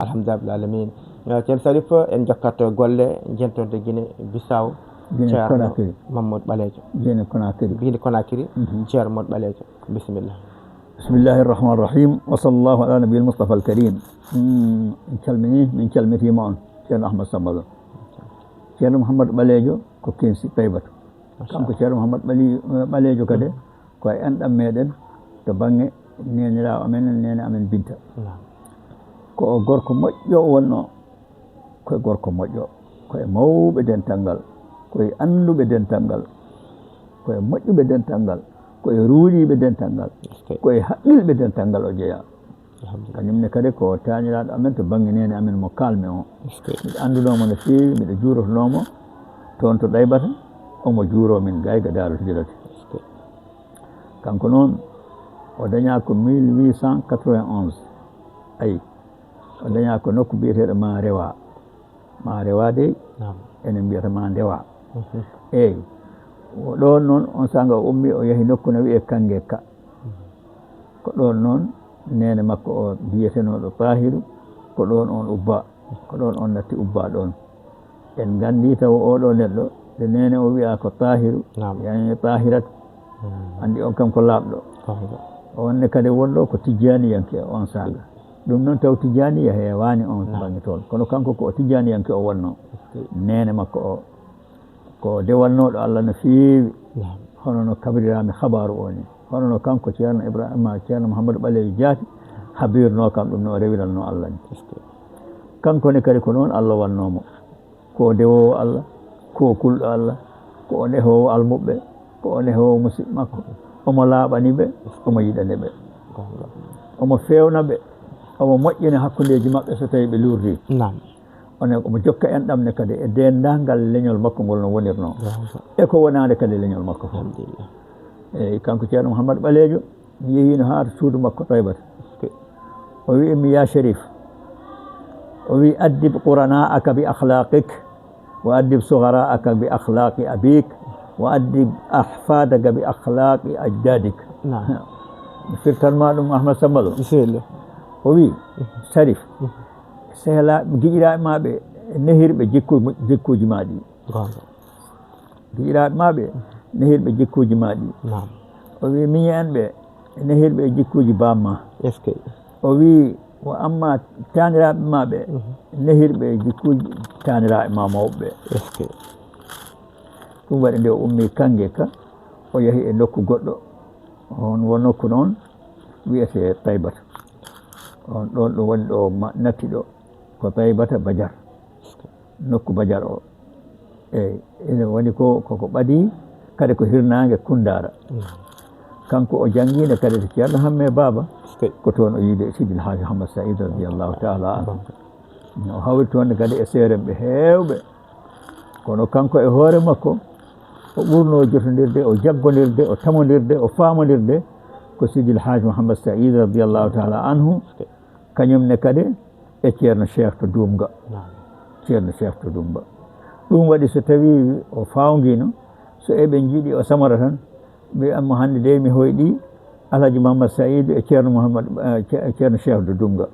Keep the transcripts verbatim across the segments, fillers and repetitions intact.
Alhamdulillah alamin. Eh, Ceerno Salif, en jokkat golle, jentonde Guinée Bissau. Guinée Ceerno Conakry. Mamadou Ɓaleejo. Guinée Conakry. Guinée Conakry. Mhm. Ceerno Mamadou Ɓaleejo. Bisimilla. Bismillahi irrahmani irrahim. Wa sallallahu ala nabiyil Mustafa al Karim. Mm, en calmini, min calmitiima on, Ceerno Ahmad Samba Lo. Ceerno Mouhamadou Ɓaleejo ko Kinsi Taybatu. Machallah. Kanko Ceerno Mouhamadou Ɓali-, Ɓaleejo kadi, ko e enɗam meɗen to bannge neeniraawo amen, neene amen Binta. Naam. Ko o gorko moƴƴo o wonnoo, ko e gorko moƴƴo, ko e mawɓe dental ngal, ko e annduɓe dental ngal, ko e moƴƴuɓe dental ngal, ko e ruuɗiiɓe dental ngal, Eskey. Ko e haqqilɓe dental ngal o jeyaa. Alhamdulillah. Kañum ne kadi ko taaniraaɗo amen to bannge neene amen mo kaalmi o. Eskey. Miɗo anndunoo mo no feewi, miɗo juurotonoo mo toon to Ɗaybata, omo juuroo min gayga Daaru Hijrati. Eskey. Kanko noon, o dañaa ko mille huit cent quatre-vingt-onze. Ayi, o dañaa ko nokku biyeteeɗo Ma Rewa. Ma Rewa dey, Naam. Enen mbiyata Ma Ndewa. Mhm. Eey, o ɗoon noon, on saanga o ummii, o yahi nokku no wiyee Kangeka. Mhm. Ko ɗoon noon, neene makko o biyetenooɗo Tahiru, ko ɗoon on ubba, ko ɗoon on natti ubba ɗoon. En nganndi taw oo ɗoo neɗɗo, nde neene o wiyaa ko Tahiru, Naam. Yani Tahiratu. Mm. Anndi on kam ko laaɓɗo. Tahira. O wonde kadi wonɗo ko tijjaaniyanke on saanga. Ɗum noon taw tijjaaniya heewaani on Naam. Bannge toon. Kono kanko ko o tijjaaniyanke o wonnoo. Eskey. Neene makko o, ko dewalnooɗo Allah no feewi. Naam. Hono no kabriraami habaaru o ni. Hono no kanko Ceerno Ibrahima, Ceerno Mouhamadou Ɓaleejo Jaati, habirnoo kam ɗum no o rewiranno Allah ni. Eskey. Kanko ne kadi ko noon Allah wannoo mo. Ko o dewoowo Allah, ko o kulɗo Allah, ko o nehoowo almuɓɓe, ko o nehoowo musidɓe makko. Omo laaɓani ɓe, omo yiɗani ɓe. Omo feewna ɓe, omo moƴƴina hakkundeeji maɓɓe so tawii ɓe luurdii. Naam. Omo jokka enɗam ne kadi e denndaangal leñol makko ngol no wonirnoo. Naam. E ko wonaande kadi leñol makko fof. Alhamdulillah. Eey, kanko Ceerno Mouhamadou Ɓaleejo, mi yehiino haa to suudu makko Taybata. Eskey. O wi'i mi, "Ya Sherif," o wi'i, "addib qurana'aka bi akhlaqik, wa addib sughara'aka bi akhlaqi abik, wa addib ahfadaka bi akhlaqi ajdadik." Naam. Mi firtan ma ɗum, Ahmad Samba Lo. Bisimilla. O wi'i, "Sherif, sehla, giƴiraaɓe ma ɓe, nehir ɓe jikku-, jikkuuji ma ɗi." Goonga. Giƴiraaɓe ma ɓe, nehir ɓe jikkuuji ma ɗi. Naam. O wi'i, miñi en ɓe, nehir ɓe jikkuuji baam ma. Eskey. O wi'i, wa amma taaniraaɓe ma ɓe, Mhm. nehir ɓe jikkuuji taaniraaɓe ma mawɓe ɓe. Eskey. Ɗum waɗi nde o ummii Kangeka, o yahi e nokku goɗɗo. On wo nokku noon wiyetee Taybata. On ɗoon ɗo woni ɗo ma-, natti ɗo. Ko Taybata Bajar. Eskey. Nokku Bajar o. Eey, ene woni ko, ko, ko ɓadii, kadi ko hirnaange Kunndaara. Mm. Kanko o janngiino kadi to Ceerno Hammee Baaba, Eskey. Ko toon o yiide Sidil Haaji Ahmad Saïd radiyallahu taala anhu. Bon. O hawri toon kadi e seerenɓe heewɓe. Kono kanko e hoore makko, o ɓurnoo jotondirde, o jaggondirde, o tamondirde, o faamondirde ko Sidil Haaji Muhammad Saïd radiyallahu taala anhu. Eskey. Kañum ne kadi e Ceerno Cheikh to Duumga. Naam. Ceerno Cheikh to Duumga. Ɗum waɗi so tawii o faawngiino, so eɓe njiɗi o samora tan, mbiya mo hannde de mi hoyɗii Alhaji Mouhammad Saïd e Ceerno Mouhammad, eh, Ce-, Ceerno Cheikh to Duumga.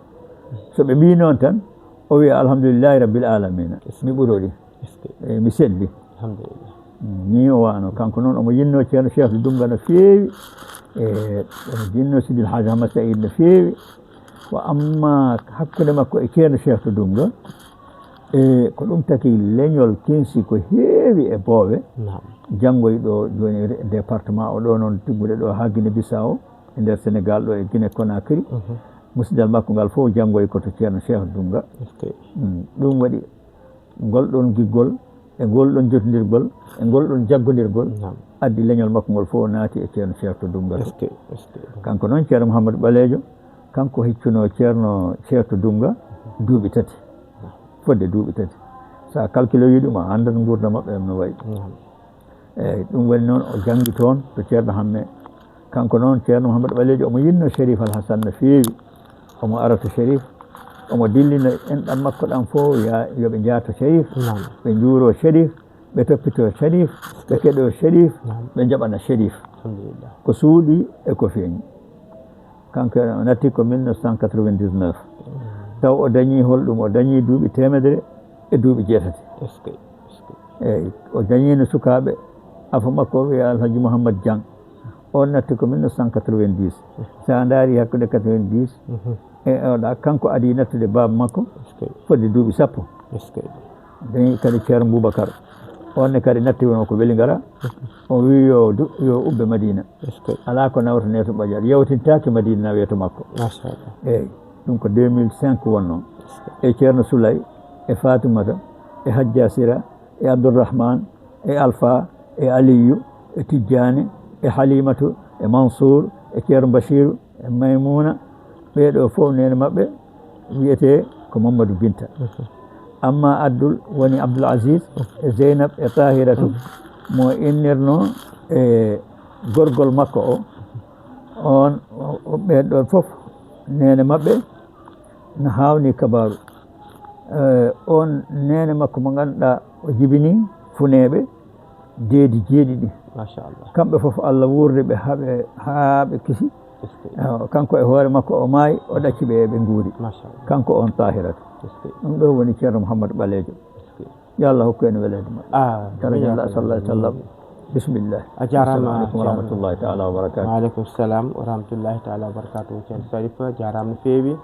So ɓe mbii noon tan, o wiya alhamdulillahi rabbil alamina. Mi ɓurorii. Eskey. Eey, mi selli. Alhamdulillah. Mm, nii o waano. Kanko noon omo yinnoo Ceerno Cheikh Duumga no feewi. E, omo yinnoo Sidil Haaji Ahmad Saïd no feewi. Wa amma hakkunde makko e Ceerno Cheikh Duumga, e, ko ɗum taki leñol Kinsi ko heewi e Boowe. Naam. Janngoy ɗo jooni re-, département o ɗo noon tiggude ɗo haa Guinée Bissau, e nder Sénégal ɗo e Guinée Conakry. Mhm. Musidal makko ngal fof janngoy ko to Ceerno Cheikh Duumga. Eskey. Mm, ɗum waɗi ngol ɗon giggol, e ngol ɗon jotondirgol, e ngol ɗon jaggondirgol, Naam. Addi leñol makko ngol fof naati e Ceerno Cheikh to Duumga to. Eskey, eskey. Kanko noon Ceerno Mouhamadou Ɓaleejo, kanko heccuno Ceerno Cheikh to Duumga duuɓi tati. Fodde duuɓi tati. So a calculoyii ɗum, a anndan nguurndam maɓɓe no wayi. Naam. Eey, ɗum woni noon o janngi toon to Ceerno Hammee. Kanko noon Ceerno Mouhamadou Ɓaleejo omo yinnoo Cherif Al Hassan no feewi. Omo ara to Cherif, omo dillina enɗam makko ɗam fof, ya-, yo ɓe njaah to Cherif, Naam. Ɓe njuuroo Cherif, ɓe toppitoo Cherif, ɓe keɗoo Cherif, Naam. Ɓe njaɓana Cherif. Alhamdulillah. Ko suuɗii e ko feeñi. Kanko o natti ko mille neuf cent quatre-vingt-dix-neuf. Mm. Taw o dañii holɗum? O dañii duuɓi teemedere e duuɓi jeetati. Est-ce que, est-ce que. Eeyi, o dañiino sukaaɓe. Afo makko o wiyee Alhaji Mouhammad Diang. On natti ko mille neuf cent quatre-vingt-dix. So a ndaari hakkunde quatre-vingt-dix e oɗa, kanko adii nattude baaba makko. Est-ce que. Fodde duuɓi sappo. Est-ce que. Dañi kadi Ceerno Boubacar. On ne kadi natti wonoo ko Welingara. O wii yo du-, yo ubbe Madina. Est-ce que. Alaa ko nawtonee to Ɓaƴal. Yawtintaake Madina nawee to makko. Machallah. Eeyi, ɗum ko deux mille cinq wonnoo. Est-ce que. E Ceerno Soulay, e Faatumata, e Hajja Sira, e Abdourahmane, e Alpha, e Aliyu, e Tijjaani, e Halimatu, e Mansour, e Ceerno Bachiru, e Maymuna. Ɓee ɗoo fof neene maɓɓe wiyetee ko Mamadou Binta. Mhm. Amma Abdul woni Abdoul Aziz, e Zeynab, e Tahiratu, mhm, mo innirnoo e gorgol makko o. On, o, o, ɓeen ɗoon fof neene maɓɓe no haawni kabaaru. Eh, on neene makko mo ngannduɗaa o jibini Funeeɓe deedi jeeɗiɗi. Machallah. Kamɓe fof Allah wuurni ɓe haa ɓe, haa ɓe kisi. Est-ce que. Awa, kanko e hoore makko o maayi, o ɗacci ɓe, ɓe nguuri. Machallah. Kanko on Tahiratu. Est-ce que. Ɗum ɗo woni Ceerno Mouhammad Ɓaleejo. Est-ce que. Yo Allah hokku en weleede maɓɓe. Ah, daraja Allah sallallahu alaihi wasallam. Bismillah. A jaaraama, assalamu aleykum wa rahmatullahi taala wa barakatuh. Wa aleykum salam wa rahmatullahi taala wa barakatuh. Ceerno Sharif, jaaraama no feewi.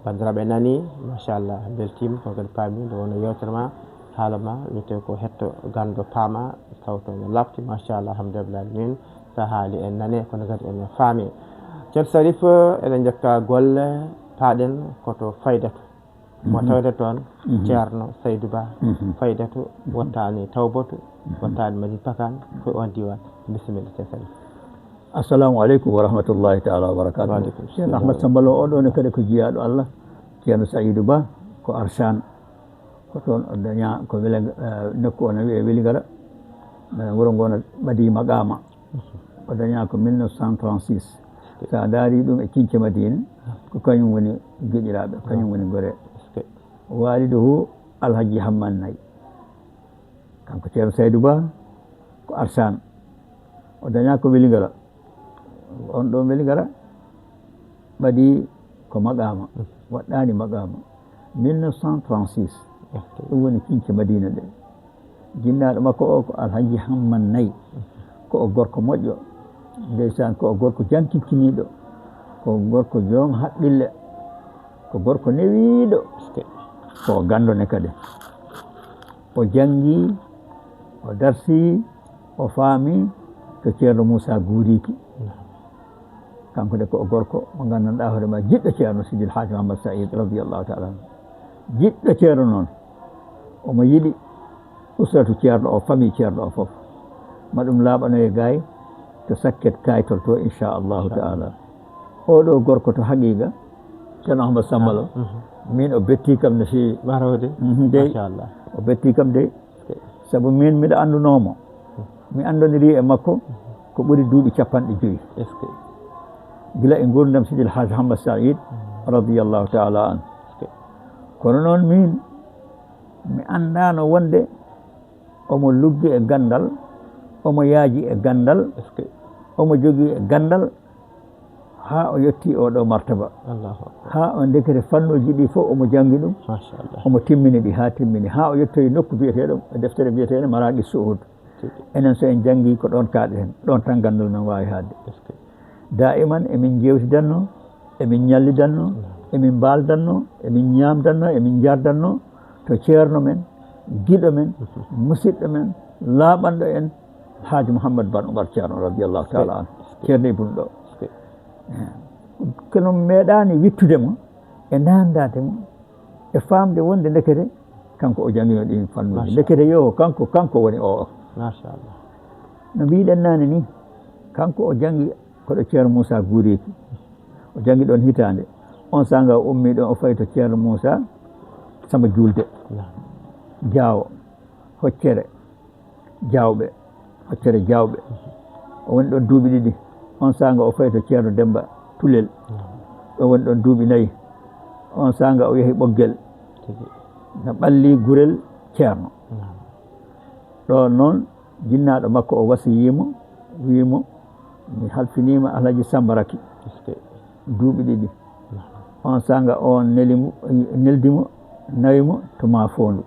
Banndiraaɓe nani, machallah, mbeltiima, kono kadi paami, nde wonno yeewtere ma, haala ma, wiyetee ko hetto ganndo paama, sawto no laaɓti, machallah, alhamdulillahi alamin. So a haali en nane, kono kadi en faami. Ceerno Sharif, eɗen njokka golle, paaɗen ko to Faydatu. Mo, mhm, tawde toon, mhm, Ceerno Saydou Ba, mhm, Faydatu, mhm, wottaani Tawbatu, mhm, wottaani Madina Pakaan, ko e on diiwaan. Bisimilla, Ceerno Sharif. Assalamu aleykum wa rahmatullahi taala wa barakatuh. Wa aleykum salam. Ceerno Ahmad Samba Lo, oɗo ne kadi ko jiyaaɗo Allah, Ceerno Saïdou Ba, ko Arshan. Ko toon o dañaa, ko Wele-, eh, nokku o no wiyee Welingara. Eh, wuro ngo no ɓadii Maqama. O dañaa ko mille neuf cent trente-six. So a ndaari ɗum e Kiñce Madina, ko kañum woni giɗiraaɓe, kañum woni Goree. Waaliduhu Alhaji Hamman Nayi. Kanko Ceerno Saydou Ba ko Arsaan. O dañaa ko Welingara. On ɗon Welingara ɓadii ko Maqama, waɗɗaani Maqama. Mille neuf cent trente-six. Ɗum woni Kiñce Madina ɗe. Jinnaaɗo makko o ko Alhaji Hamman Nayi. Ko o gorko moƴƴo. Ndeysaan, ko o gorko jankinkiniiɗo. Ko o gorko joom haqqille. Ko gorko newiiɗo. Ko o ganndo ne kadi. O janngi, o darsi, o faami to Ceerno Muusa Guuriiki. Kanko de ko o gorko mo nganndanɗaa hoore ma, jiɗɗo Ceerno Sidil Haaji Muhammad Sa'iid radiyallahu taala anhu. Jiɗɗo Ceerno noon, omo yiɗi usratu Ceerno o, famille Ceerno o fof. Ma ɗum laaɓanoye gaay to Sakket Kaytol to, inchallahu taala. Oɗo gorko to haqiqa, Ceerno Ahmad Samba Lo, mhm, min o betti kam no feewi. Barode. Mhm, dey. Machallah. O betti kam dey. Sabu min miɗo anndunoo mo. Mi anndondirii e makko ko ɓuri duuɓi capanɗe joyi. Est-ce que? Gila e nguurndam Sidil Haaji Hammat Saïd, mhm, radiyallahu taala anhu. Est-ce que? Kono noon min, mi anndaano wonde omo luggi e ganndal, omo yaaji e ganndal, est-ce que? Omo jogii e ganndal, haa o yettii oo ɗoo martaba. Allahu akbar. Haa o ndekete fannuuji ɗi fof omo janngi ɗum. Machallah. Omo timmini ɗi haa timmini. Haa o yettoyi nokku biyeteeɗo, e deftere biyeteeɗo Maraaqi Suud. Tigi. Enen so en janngi ko ɗoon kaaɗeten, ɗoon tan ganndal men waawi haadde. Est-ce que? Daa'iman emin njeewtidanno, emin ñallidanno, emin mbaaldanno, emin ñaamdanno, emin njaardanno to ceerno men, giɗo men, mhm, musidɗo men, laaɓanɗo en, Haaji Mouhammad Ban Oumar Ceerno radiyallahu taala anhu. Est-ce que? Ceerno Ibn ɗo. Est-ce que? Eh, kono meeɗaani wittude mo e naamndaade mo e faamde wonde ndekete kanko o jannginoo ɗiin fannuuji. Machallah. Ndekete yo kanko, kanko woni o. Machallah. No mbiiɗen naane ni, kanko o janngi ko ɗo Ceerno Muusa Guureeki. O janngi ɗoon hitaande. On saanga o ummii ɗoon, o fayi to Ceerno Muusa Samba Juulde. Naam. Jaawo, Hoccere Jaawɓe, Hoccere Jaawɓe. O woni ɗoon duuɓi ɗiɗi. On saanga o fayi to Ceerno Demmba Tulel. Naam. O woni ɗoon duuɓi nayi. On saanga o yehi Ɓoggel. Tigi. Na ɓalli gurel Ceerno. Naam. Ɗoon noon, jinnaaɗo makko o wasiyii mo, wii mo, "Mi halfiniima Alhaji Samba Raki." Est-ce que? Duuɓi ɗiɗi. Naam. On saanga on neli mo, neldi mo, nawi mo to Maafoondu,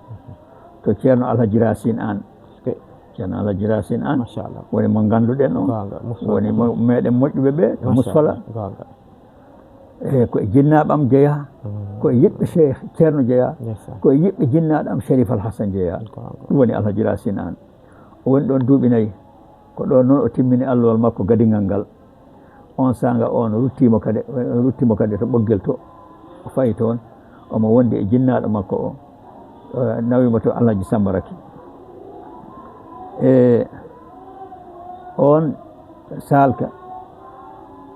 to Ceerno Alhaji Racine Anne. Ok. Ceerno Alhaji Racine Anne. Machallah. Woni mo ngannduɗen on. Goonga, Musfala. Woni mo meɗen moƴƴuɓe ɓe to Musfala. Goonga. E ko e jinnaaɓe am jeyaa, mm, ko e yiɓɓe Cheikh Ceerno jeyaa, ndeysaan, ko e yiɓɓe jinnaaɗo am Cherif Al Hassan jeyaa. Goonga. Ɗum woni Alhaji Racine Anne. O woni ɗon duuɓi nayi. Ko ɗon noon o timmini alluwal makko gadiŋal ngal. On saanga on ruttiimo kadi, ruttiimo kadi to Ɓoggel to. O fayi toon, omo wondi e jinnaaɗo makko o, eh, nawi mo to Alhaji Samba Raki. E on saalka,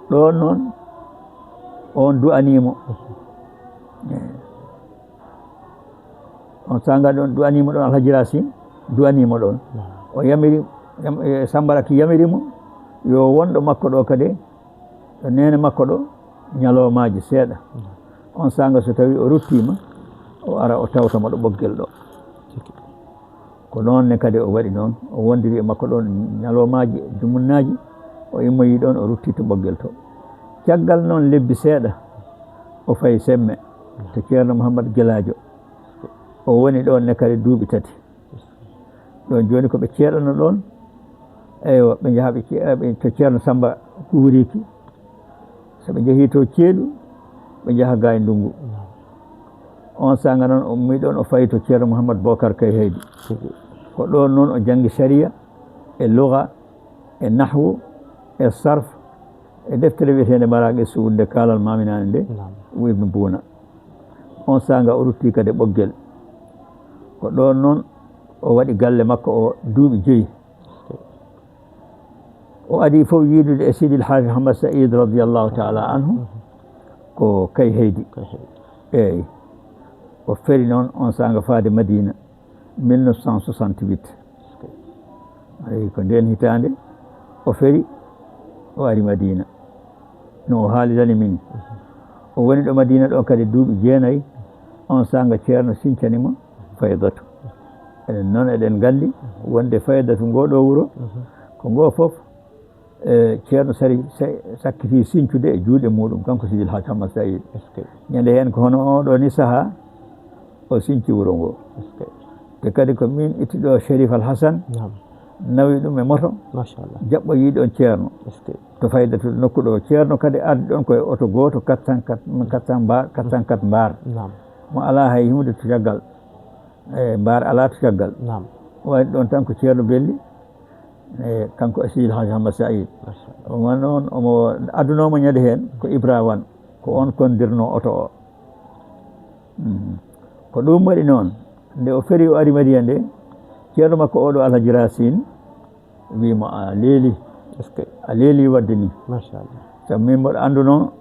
ɗon noon on du'anii mo. Eh, on saanga ɗon du'anii mo ɗon, Alhaji Racine du'anii mo ɗon. Naam. O yamiri, yam-, eh, Samba Raki yamiri mo yo wonɗo makko ɗo kadi, ɗo neene makko ɗo, ñaloomaaji seeɗa. Naam. On saanga so tawi o ruttiima, o ara o tawta mo ɗo Ɓoggel ɗo. Tigi. Ko noon ne kadi o waɗi noon, o wondiri e makko ɗon ñaloomaaji, jumunnaaji, o immoyii ɗon, o ruttii to Ɓoggel to. Caggal noon lebbi seeɗa, o fayi Semme to Ceerno Muhammad Gelaajo. O woni ɗon ne kadi duuɓi tati. Ɗon jooni ko ɓe ceeɗano ɗon, eywa, ɓe njaha ɓe ce-, ɓe to Ceerno Samba Kuuriki. So ɓe njehii to Ceeɗu, ɓe njaha gaa e ndunngu. On saanga noon, o ummi ɗon, o fayi to Ceerno Muhammad Bokar Kay Heydi. Ko ɗon noon o janngi sariya, e luga, e nahwu, e sarf, e deftere wiyeteende Maraaqi Suud nde kaalan maami naane nde, naam, Ibnu Buuna. On saanga o ruttii kadi Ɓoggel. Ko ɗon noon o waɗi galle makko o duuɓi joyi. O adii fof yiidude e Sidil Haaji Hamad Saïd radiyallahu taala anhu, ko Kay Heydi. Kay Heydi. Eeyi. O feri noon on saanga faade Madina, mille neuf cent soixante-huit. Eeyi, ko ndeen hitaande o feri, o ari Madina. No o haalidani min. O woni ɗo Madina ɗo kadi duuɓi jeenayi. On saanga Ceerno sincani mo faydatu. Enen noon eɗen nganndi wonde faydatu ngo ɗo wuro, ko ngo fof, e, Ceerno Sari sa-, sakkiti sincude e juuɗe muɗum, kanko Sidil Haj Hamad Saïd. Est-ce que? Ñande heen ko hono o ɗo ni saha, o sinci wuro ngo. Est-ce que? Te kadi ko min itti ɗo Cherif Al Hassan, naam, nawi ɗum e moto, machallah, jaɓɓoyi ɗon Ceerno. Est-ce que? To faydatu nokku ɗo. Ceerno kadi ardi ɗon koye oto gooto, quatre cent quatre, quatre cent mba-, quatre cent quatre mbaar. Naam. Mo alaa hay huunde to caggal. E, mbaar alaa to caggal. Naam. O ari ɗon tan ko Ceerno Belli, e, kanko e Sidil Haj Hamad Saïd. Machallah. Omo noon, omo addunooma ñande heen ko Ibra Wan, ko on kondirnoo oto o. Mhm. Ko ɗum waɗi noon, nde o feri o ari Madina nde, ceerno makko oɗo Alhaji Racine wi mo, "A leeli." Est-ce que? "A leeli waɗde ni." Machallah. Sabu min mboɗo anndunoo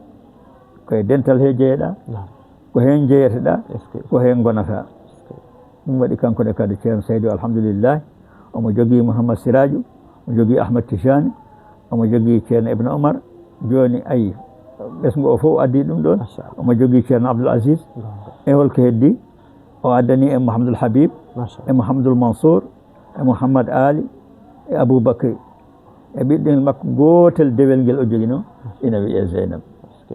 ko e dental he jeyeɗaa, naam, ko heen njeyeteɗaa, est-ce que? Ko heen ngonataa. Est-ce que? Ɗum waɗi kanko ne kadi Ceerno Saydu, alhamdulillahi, omo jogii Mouhammad Siraju, omo jogii Ahmad Tijani, omo jogii Ceerno Ibn Omar. Jooni, ayi, ɓesngu o fof addi ɗum ɗon. Machallah. Omo jogii Ceerno Abdoul Aziz. Goonga. E holko heddi? O addani e Mouhamadoul Habib, machallah, e Mouhamadoul Mansour, e Mouhammad Ali, e Aboubacry. E ɓiɗɗel makko gootel dewel ngel o joginoo, ina wiyee Zeynab.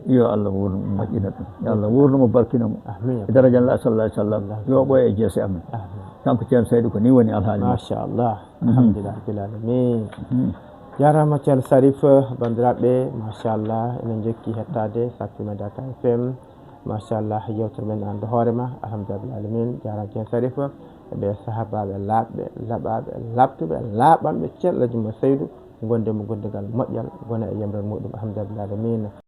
Yo Allah wuurnu mo, moƴƴina ɗum. Yo Allah wuurnu mo, barkina mo. Amin. E daraja Nulaaɗo sallallahu alaihi wasallam. Yo o ɓooy e jeese amin. Amin. Kanko Ceerno Saydu ko ni woni alhaali makko. Machallah. Mhm. Alhamdulillah rabbil alamin. Mhm. Jarama Ceerno Sarif, banndiraaɓe, machallah, enen njokki hettaade Safi Media K F M. Machallah, yewtere men an ɗo hoore ma. Alhamdulillah rabbil alamin. Jarama Ceerno Sarif, e ɓe sahabaaɓe laaɓɓe, laɓaaɓe, laaɓtuɓe, laaɓanɓe Ceerno Alhaji Mouhammad Saydu, gonde mo gondigal moƴƴal, gona e yamral muɗum. Alhamdulillah rabbil alamin.